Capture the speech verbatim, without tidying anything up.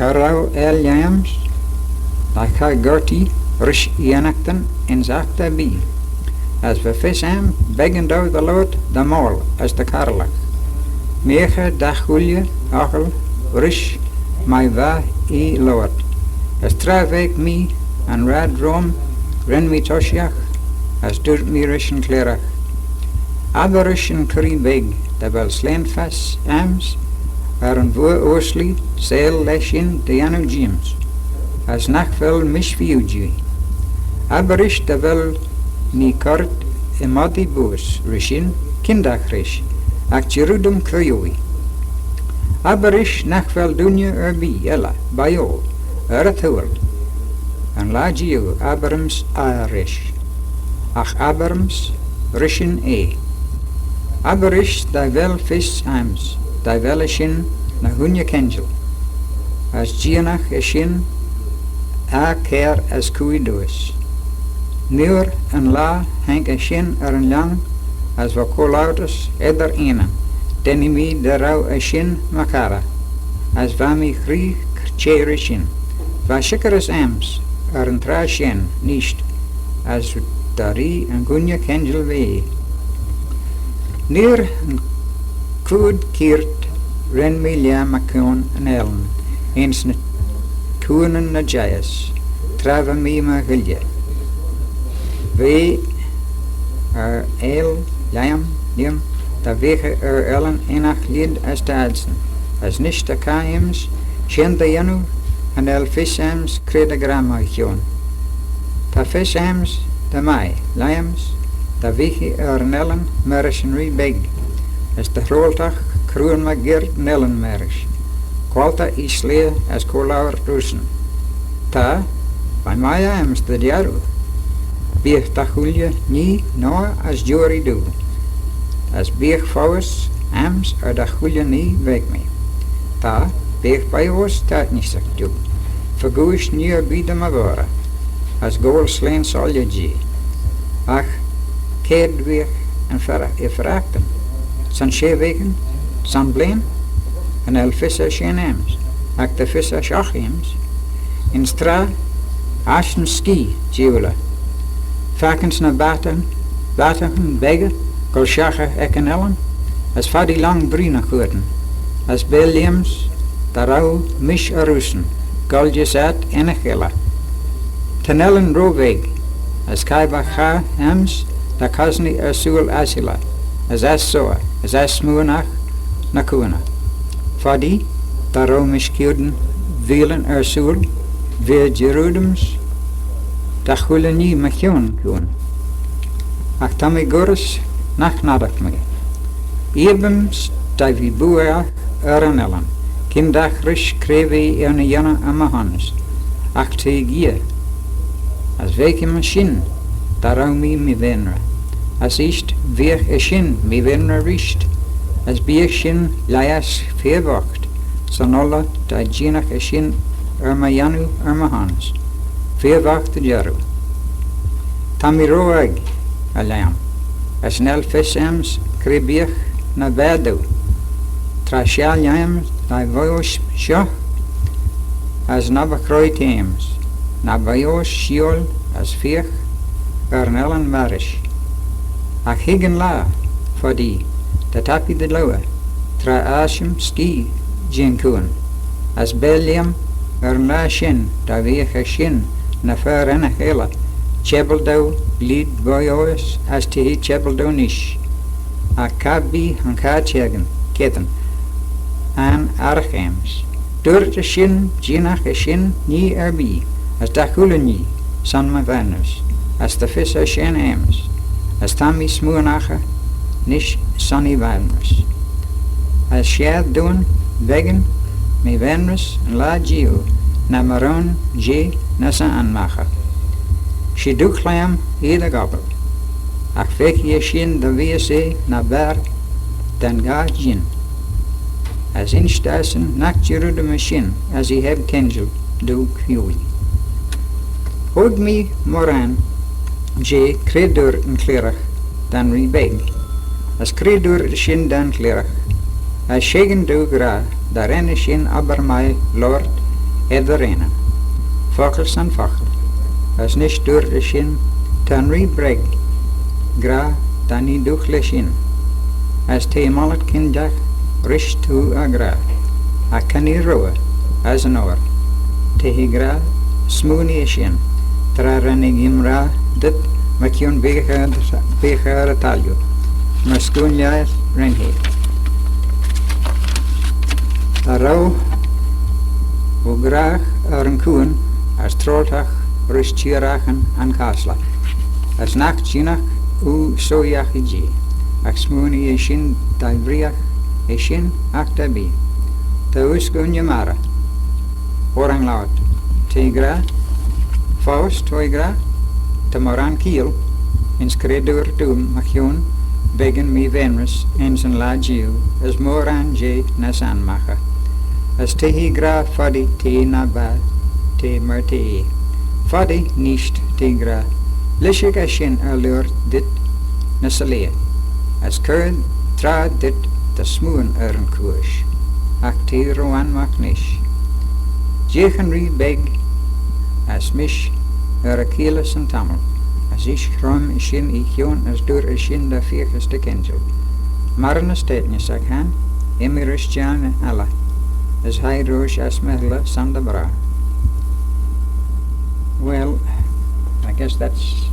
Cha row er lheims, ny cha gortee rish e yinnaghtyn ayns aght erbee, as va fys aym beggan dou dy loayrt dy moal as dy charrylagh. Meaghey dagh ooilley ockle rish my va ee loayrt, as tra vaik mee yn raad roym ren mee toshiaght, as dooyrt mee rish yn cleragh, Abbyr rish yn cree beg dy vel slane fys aym's er yn vooar oaslee seihll lesh shin dy yannoo jeem's, as nagh vel mish feeu jee. Abbyr rish dy vel mee currit y moddee booys rish shin, kyndagh rish, agh jarrood-ym creeu eh. Abbyr rish nagh vel dooinney erbee elley, by oal, er y thooill. Yn laa jee oo abyr-yms rish, agh abyr-yms rishyn eh. Abbyr rish dy vel fys aym's, dy vel eh shin ny hooinney kenjal, as jeeanagh eh shin er kiare as cooie dooys. Mooar yn laa haink eh shin er yn lhong as va co-lautys eddyr eenyn, dennee mee dy row eh shin my charrey, as va mee chree çheh rish shin. Va shickyrys aym's er yn traa shen neesht, as dy ree yn ghooinney kenjal v'eh. Neayr's yn chooid cheayrt ren mee laa mychione yn ellan ayns ny coonyn ny jeihys, tra va mee my ghuilley. V'eh er aile lhiam lhiam dy veaghey er ellan ennagh lhied as t'adsyn, as nish ta caa aym's shen dy yannoo, cha nel fys aym's cre dy ghra mychione. Ta fys aym's dy mie lhiam's dy veaghey er yn ellan marish yn ree beg, as dy hroalltagh cruinn mygeayrt yn ellan marish, qualtey ee slayr as co-lowit roosyn. Ta, va mie aym's dy jarroo. Beagh dagh ooilley nhee noa as juirree doo, as beagh foays aym's er dagh ooilley nhee vaik mee. Ta, beagh bee-oast taitnishagh diu, fegooish nhee erbee dy my voghrey, as goll slane soylley jee. Agh c'red veagh yn fer-, y ferraghtyn? Son shey veeghyn? Son blein? Cha nel fys er shen aym's, agh ta fys er shoh aym's. Yn traa, aght yn skee, Jee elley. Fakin ny battagh-, battaghan beggey goll shaghey ec yn ellan, as foddee lhong bree ny cheayrtyn, as b'leayms dy row mish er roosyn, goll dys ennagh elley. Ta'n ellan ro veg, as cre va caa aym's ta cosnee ersooyl ass elley, as ass soar, as ass smooinagh ny cooney. Foddee, dy row mish keeaudyn veelan ersooyl, veer jarrood-yms dagh ooilley nhee mychione cooin. Agh ta mee goll rish nagh noddagh mee. Eearbyms dy ve bwoogh er yn ellan, kyndagh rish cre v'eh er ny yannoo er my hons, agh t'eh geay. As vaik mee shin, dy row mee my vaynrey, as eisht veagh eh shin my vaynrey reesht, as beagh shin lhiass feer voght, son ollar dy jeeanagh eh shin er my yannoo er my hons, feer voght dy jarroo. Ta mee ro aeg, er lhiam, as nel fys aym's cre beagh ny baatoo. Tra shiaght lhiam ny bee-oast shoh, as ny bee-chroie t'aym's, ny bee-oast sheeoil as feagh er yn ellan marish. Agh hig yn laa, foddee, dy tappee dy liooar, tra aashym skee jeh'n cooin, as b'leayms er yn laa shen dy veagh eh shin ny fer ennagh elley, çhebbil daue bleead bee-oast as t'eh çhebbil daue nish. Agh cha bee yn caa çheggan, cheddin, ayrn arragh aym's. Dooyrt eh shin, jeeanagh eh shin nhee erbee, as dagh ooilley nhee, son my vaynrys, as ta fys er shen aym's, as ta mee smooinaghey nish son e vaynrys. As share dooin beggan my vaynrys yn laa jee oo ny maraun jeh ny s'anmagh. She doo-chlaim eh dy ghobbal, agh vaik eh shin dy veeys eh ny baatey da'n ghaa jean, as insh dt'adsyn nagh jarrood-ym eh shin as eh heb kenjal doo feeu. Hoig mee mooarane jeh cre dooyrt yn cleragh da'n ree beg, as cre dooyrt shin da'n cleragh, as sheegan doo gra dy ren eh shin obbyr mie loayrt er dty reenyn. Fockle son fockle. As nish dooyrt eshyn, ta'n Ree beg gra ta nee dooghylt lesh shin. As t'eh mollit kinjagh rish t'eh gra. Agh cha nee roie, as yn oyr. T'eh gra, smooinee eshyn, tra ren eh gimraa dhyt mychione beaghey, beaghey er y tailloo, myr s'cooinaght ren eh. Cha row oo graih er yn chooin as troailtagh rish çheeraghyn yn chashlan, as nagh jinnagh oo soiaghey jeh, agh smooinee eshyn dy vreeagh eshyn agh dy bee. Ta uss ghooinney marrey. Oraghyn loayrt, t'eh gra. Foast, t'eh gra. Ta mooarane keeayll, yn screddyn dooin mychione beggan meevaynrys ayns yn laa jiu, as mooarane jeh ny s'anmagh. As t'eh gra foddee t'eh ny baa, t'eh myr t'eh. Foddee neesht, t'eh gra. Lishig eh shin er lhiur dhyt ny s'leaie, as cur traa dhyt dy smooin er yn chooish, agh t'eh ro anmagh nish. Jeeagh yn Ree beg as mish er y cheilley 'syn tammylt, as eesh hreim eshyn e chione as dooyrt eshyn dy feagh as dy kinjal. Marran as taitnys, agh hie immee rish Jiarn elley, as hie roish ass my hilley son dy bragh. Well, I guess that's